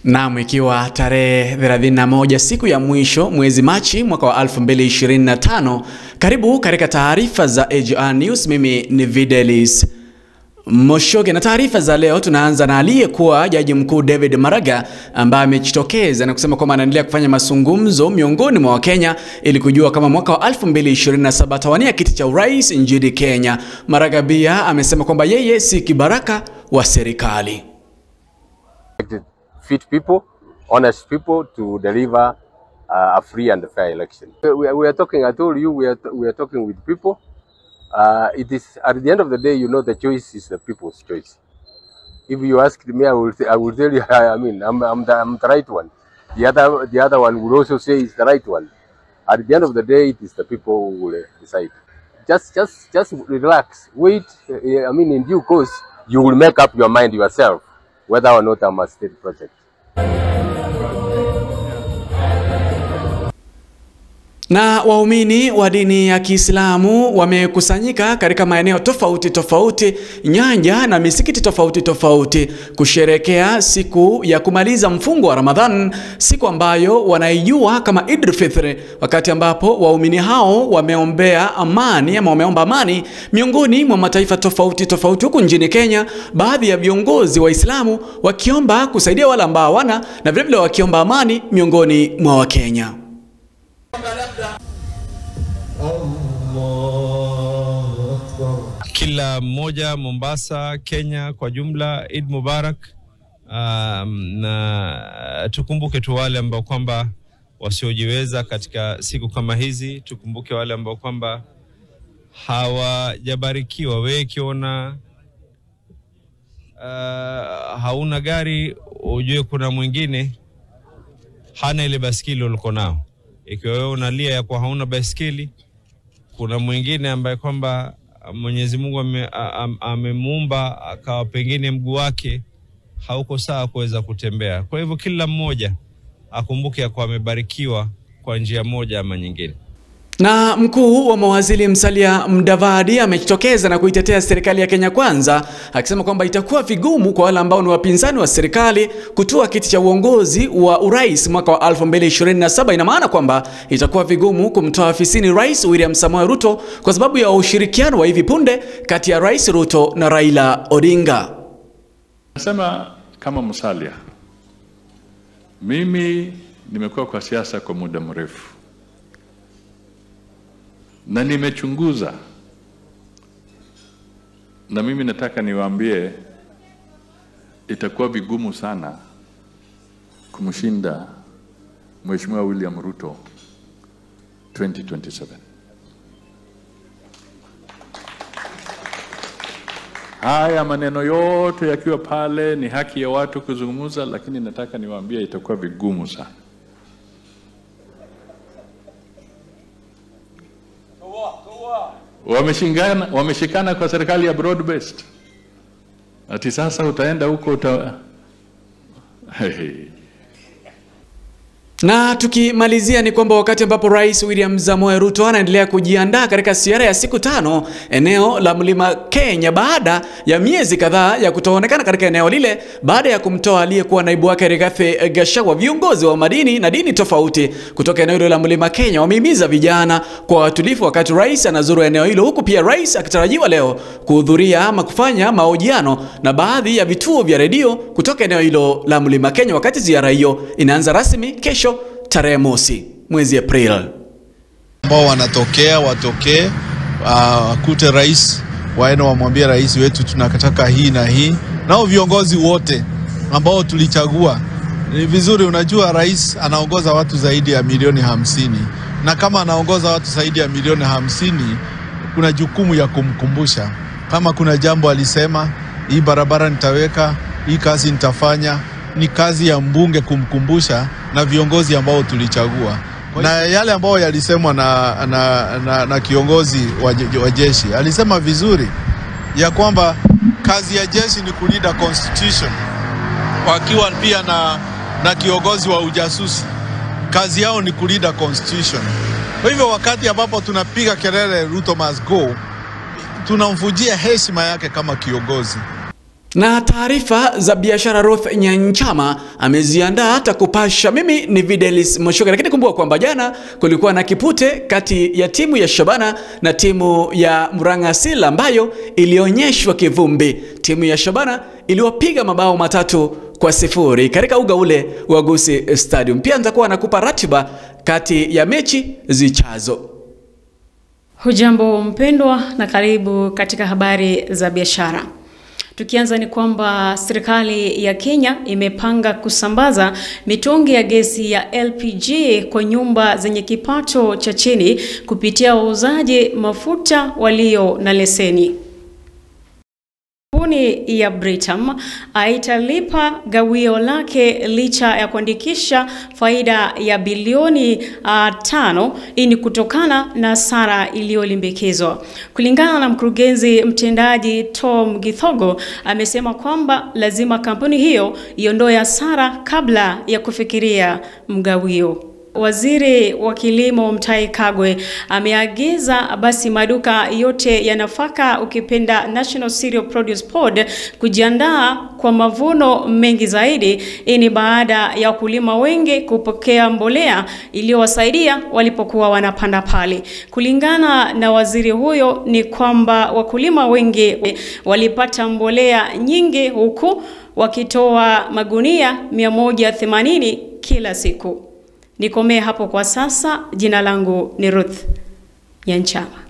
Naam, ikiwa tarehe 31 siku ya mwisho mwezi Machi mwaka wa 2025, karibu katika taarifa za AGR News. Mimi ni Videlis Moshoge, na taarifa za leo tunaanza na aliyekuwa jaji mkuu David Maraga ambaye amejitokeza na kusema kwamba anaendelea kufanya mazungumzo miongoni mwa Wakenya ili kujua kama mwaka wa 2027 atawania kiti cha urais nchini Kenya. Maraga pia amesema kwamba yeye si kibaraka wa serikali. Fit people, honest people to deliver a free and fair election. We are talking, I told you, we are talking with people. It is at the end of the day, you know, the choice is the people's choice. If you ask me, I will tell you. I mean, I'm the right one. The other one will also say it's the right one. At the end of the day, it is the people who will decide. Just relax. Wait. I mean, in due course, you will make up your mind yourself whether or not I'm a state project. Na waumini wa dini ya Kiislamu wamekusanyika katika maeneo tofauti tofauti, nyanja na misikiti tofauti tofauti kusherekea siku ya kumaliza mfungo wa Ramadhan, siku ambayo wanaijua kama Eid al-Fitr, wakati ambapo waumini hao wameombea amani ama wameomba amani miongoni mwa mataifa tofauti tofauti huku nchini Kenya, baadhi ya viongozi Waislamu wakiomba kusaidia wale ambao hawana na vile vile wakiomba amani miongoni mwa Wakenya. Kila mmoja Mombasa, Kenya kwa jumla, Eid Mubarak. Na tukumbuke tu wale ambao kwamba wasiojiweza katika siku kama hizi, tukumbuke wale ambao kwamba hawajabarikiwa. Wewe kiona hauna gari, ujue kuna mwingine hana ile baskeli uliko nao. Ikiwa wewe unalia ya kwa hauna baiskeli, kuna mwingine ambaye kwamba Mwenyezi Mungu amemuumba akawa pengine mguu wake hauko sawa kuweza kutembea. Kwa hivyo kila mmoja akumbuke ya kwa amebarikiwa kwa njia moja ama nyingine. Na mkuu wa mawaziri Musalia Mudavadi amejitokeza na kuitetea serikali ya Kenya Kwanza, akisema kwamba itakuwa vigumu kwa wale ambao ni wapinzani wa serikali kutua kiti cha uongozi wa urais mwaka wa 2027. Ina maana kwamba itakuwa vigumu kumtoa afisini Rais William Samoei Ruto kwa sababu ya ushirikiano wa hivi punde kati ya Rais Ruto na Raila Odinga. Nasema kama Musalia, mimi nimekuwa kwa siasa kwa muda mrefu na nimechunguza, na mimi nataka niwaambie itakuwa vigumu sana kumshinda Mheshimiwa William Ruto 2027. Haya maneno yote yakiwa pale ni haki ya watu kuzungumza, lakini nataka niwaambie itakuwa vigumu sana. Wameshikana kwa serikali ya broad based. Ati sasa utaenda huko hey. Na tukimalizia ni kwamba wakati ambapo Rais William Samoei Ruto anaendelea kujiandaa katika ziara ya siku 5 eneo la Mlima Kenya baada ya miezi kadhaa ya kutoonekana katika eneo lile baada ya kumtoa aliyekuwa naibu wake Rigathi Gachagua, viongozi wa madini na dini tofauti kutoka eneo hilo la Mlima Kenya wamehimiza vijana kwa watulivu wakati rais anazuru eneo hilo, huku pia rais akitarajiwa leo kuhudhuria ama kufanya mahojiano na baadhi ya vituo vya redio kutoka eneo hilo la Mlima Kenya, wakati ziara hiyo inaanza rasmi kesho tarehe mosi mwezi April. Ambao wanatokea watokee, akute rais, waende wamwambie rais wetu tunataka hii na hii. Nao viongozi wote ambao tulichagua ni vizuri. Unajua rais anaongoza watu zaidi ya milioni 50, na kama anaongoza watu zaidi ya milioni 50, kuna jukumu ya kumkumbusha kama kuna jambo alisema, hii barabara nitaweka, hii kazi nitafanya. Ni kazi ya mbunge kumkumbusha na viongozi ambao tulichagua. Na yale ambao yalisemwa na kiongozi wa jeshi, alisema vizuri ya kwamba kazi ya jeshi ni kulinda constitution, wakiwa pia na kiongozi wa ujasusi, kazi yao ni kulinda constitution. Kwa hivyo wakati ambapo tunapiga kelele Ruto must go, tunamvunjia heshima yake kama kiongozi. Na taarifa za biashara Ruth Nyanchama ameziandaa hata kupasha. Mimi ni Videlis Moshoka, lakini kumbuka kwamba jana kulikuwa na kipute kati ya timu ya Shabana na timu ya Murang'a Seal ambayo ilionyeshwa kivumbi. Timu ya Shabana iliwapiga mabao 3-0 katika uga ule wa Gusii Stadium. Pia nitakuwa nakupa ratiba kati ya mechi zichazo. Hujambo mpendwa na karibu katika habari za biashara. Tukianza ni kwamba serikali ya Kenya imepanga kusambaza mitungi ya gesi ya LPG kwa nyumba zenye kipato cha chini kupitia wauzaji mafuta walio na leseni. Kampuni ya Britam haitalipa gawio lake licha ya kuandikisha faida ya bilioni 5. Hii ni kutokana na hasara iliyolimbikizwa. Kulingana na mkurugenzi mtendaji Tom Githogo, amesema kwamba lazima kampuni hiyo iondoe hasara kabla ya kufikiria mgawio. Waziri wa Kilimo Mutahi Kagwe ameagiza basi maduka yote ya nafaka, ukipenda National Cereal Produce Board, kujiandaa kwa mavuno mengi zaidi. Hii ni baada ya wakulima wengi kupokea mbolea iliyowasaidia walipokuwa wanapanda pale. Kulingana na waziri huyo ni kwamba wakulima wengi walipata mbolea nyingi huku wakitoa magunia 180 kila siku. Nikomee hapo kwa sasa. Jina langu ni Ruth Nyanchama.